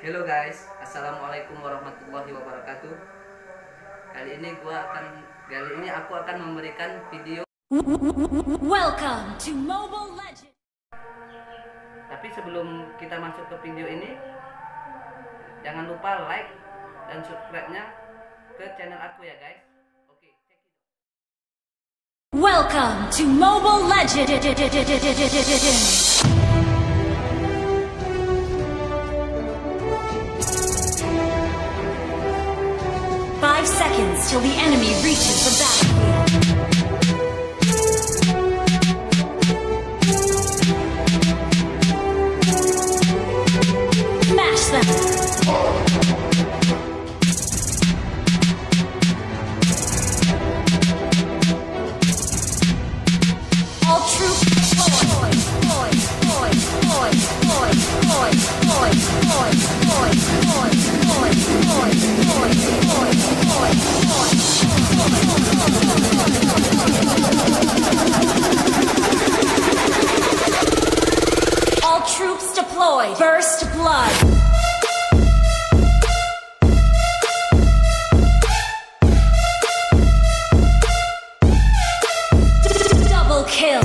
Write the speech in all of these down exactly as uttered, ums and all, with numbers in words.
Hello guys, assalamualaikum warahmatullahi wabarakatuh. Kali ini gua akan, kali ini aku akan memberikan video. Welcome to Mobile Legends. Tapi sebelum kita masuk ke video ini, jangan lupa like dan subscribe-nya ke channel aku ya guys. Oke, check it out. Welcome to Mobile Legends. Five seconds till the enemy reaches the battlefield. Smash them! All troops deployed. All troops deployed. First blood. Double kill.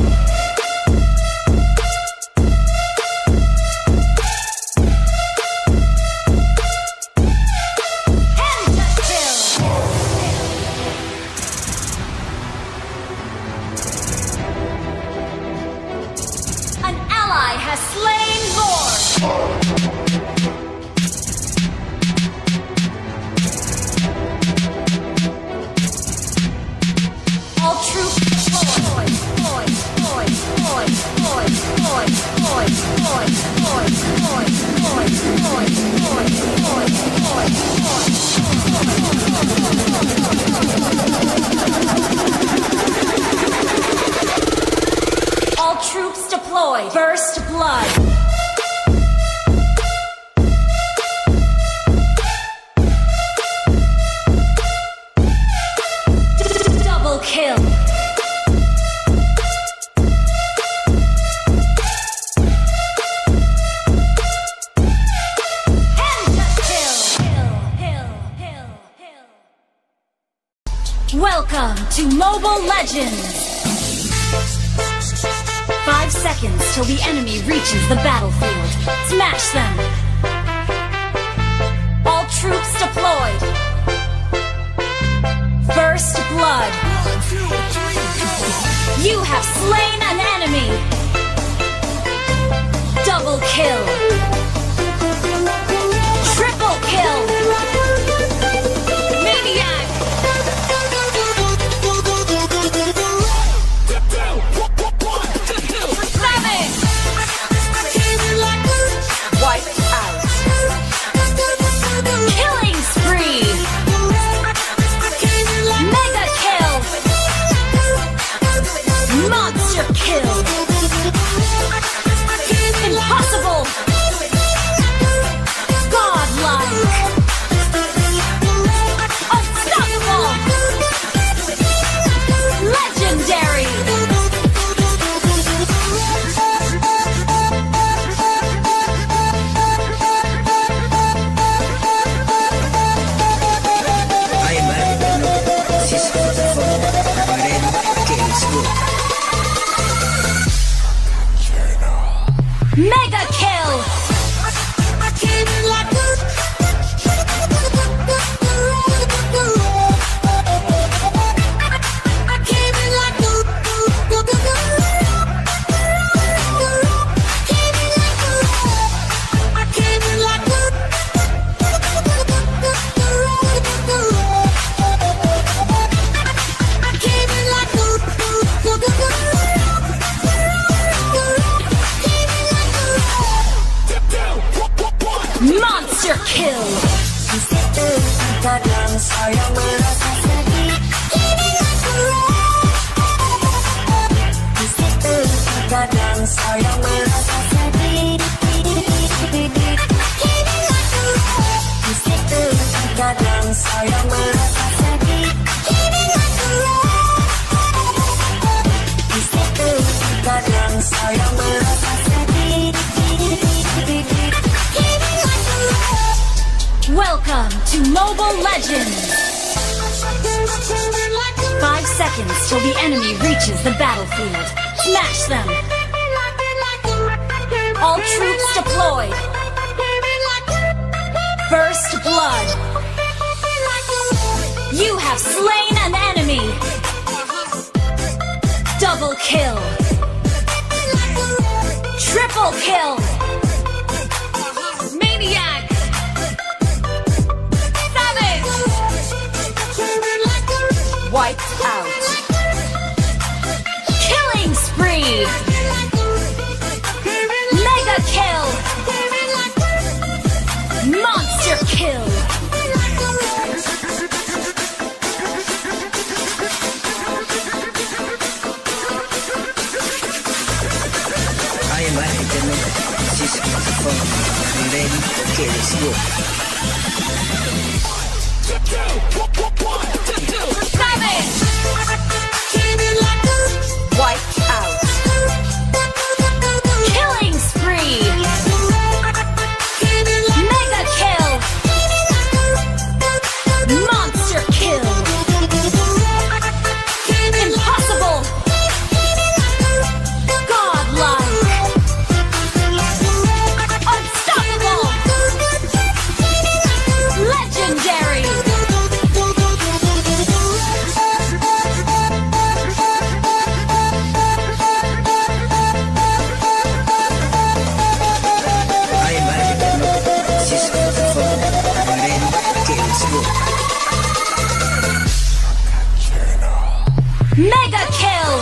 Headshot kill. An ally has slain Lord. All troops deployed. All troops deployed. First blood. Double kill. Headshot kill. Welcome to Mobile Legends! Five seconds till the enemy reaches the battlefield. Smash them! All troops deployed! First blood! You have slain an enemy! Double kill! Triple kill! Maniac! Savage! Wipe out! Killing spree! Mega kill! Monster kill! Impossible! Godlike! Unstoppable! Legendary! Mega kill! Monster kill! Mobile Legends! Five seconds till the enemy reaches the battlefield. Smash them! All troops deployed! First blood! You have slain an enemy! Double kill! Triple kill! Maniac! Savage! Wiped out! Killing spree! Mega kill! Monster kill! I am Architect. This is Microphone. Are you ready? Okay, let's go. Savage! Wiped out. Killing spree! Mega kill! Monster kill! Impossible! Godlike! Unstoppable! Legendary! I am Architect. This is Microphone. Are you ready? Okay, let's go. Mega kill!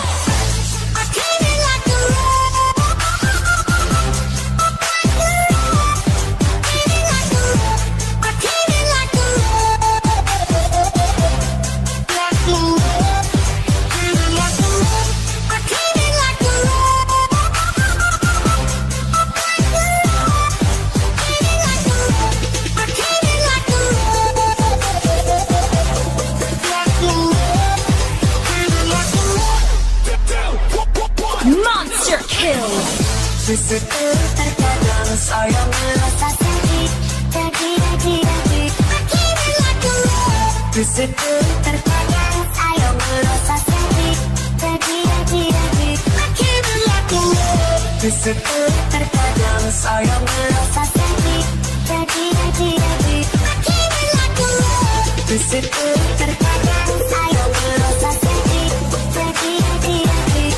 Monster kill! Di situ terkadang saya merasa sedih, sedih, sedih, sedih. Di situ terkadang saya merasa sedih, sedih, sedih, sedih. Di situ terkadang saya merasa sedih, sedih, sedih, sedih. Di situ terkadang saya merasa sedih, sedih, sedih, sedih.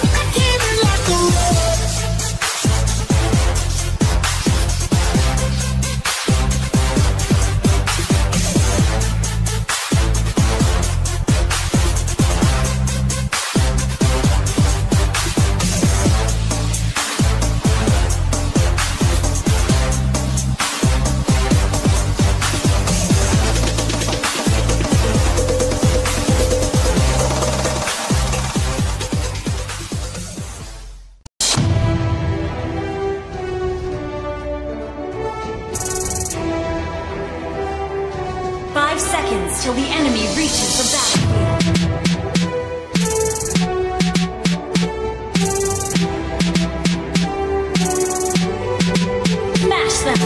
Five seconds till the enemy reaches the battlefield. Smash them!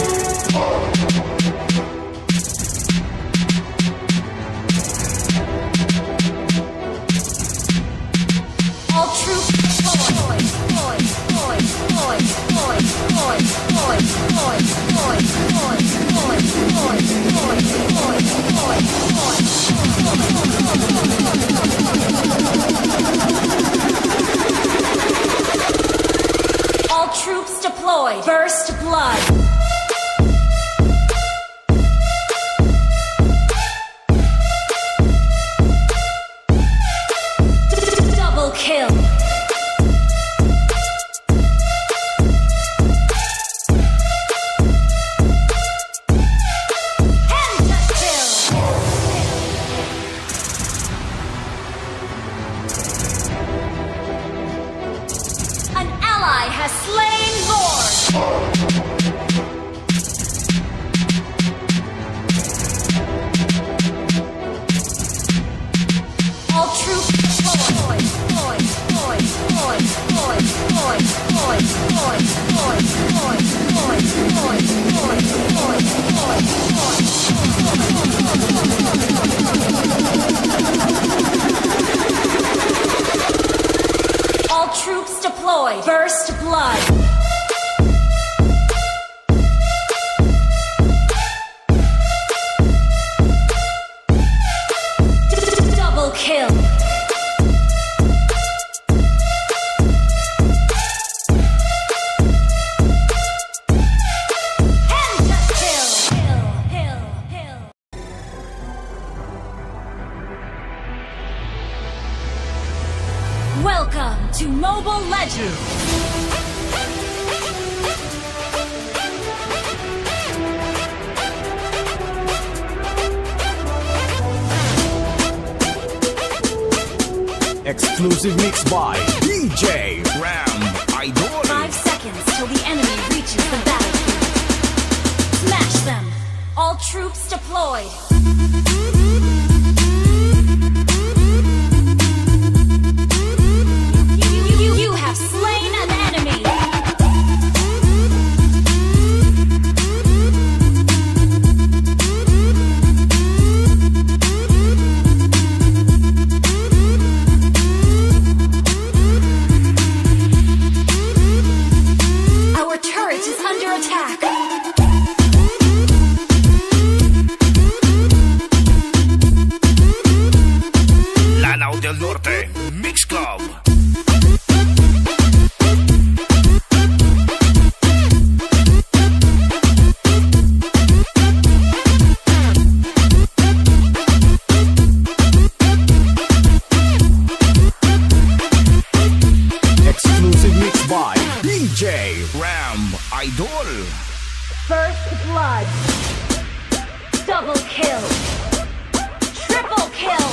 All troops deployed. All troops deployed. First blood. Double kill. Pentakill. An ally has slain Lord. All troops deployed. Exclusive mix by D J Ram Idol. Five seconds till the enemy reaches the battlefield. Smash them. All troops deployed. You, you, you have slain an enemy. Our turret is under attack. Lanao del Norte Mix Club. Exclusive mix by D J Ram Idol. First blood. Double kill. Triple kill.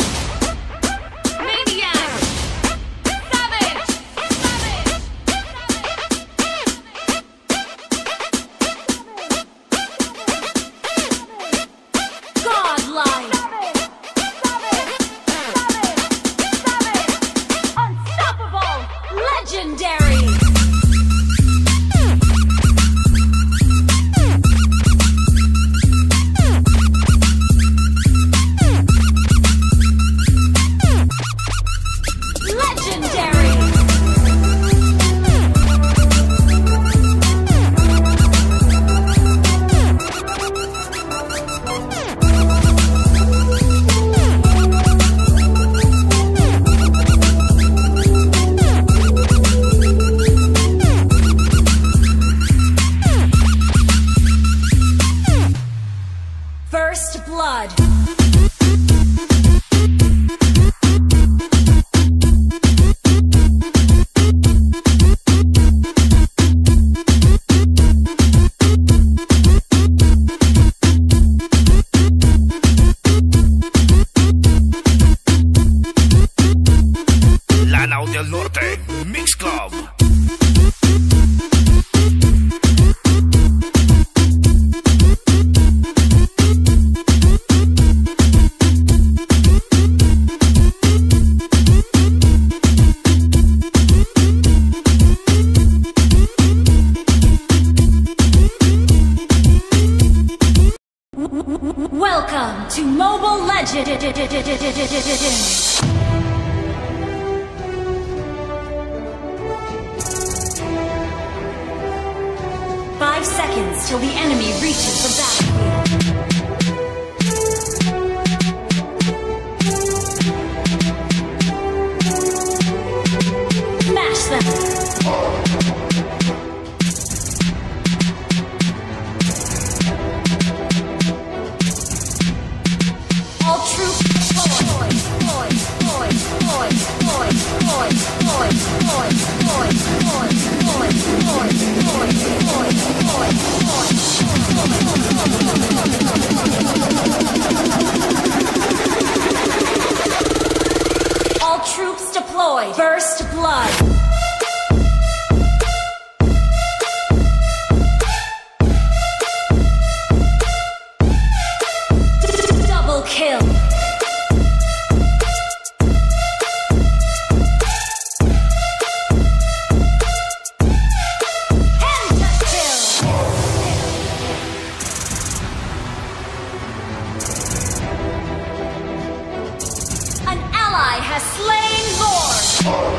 Maniac. Savage. Savage. Godlike. Unstoppable. Legendary. Legendary. First blood. Lanao del Norte Mix Club. Welcome to Mobile Legends! Five seconds till the enemy reaches the battlefield. Smash them! All troops deployed. All troops deployed. First blood. Double kill. Penta kill. An ally has slain Lord.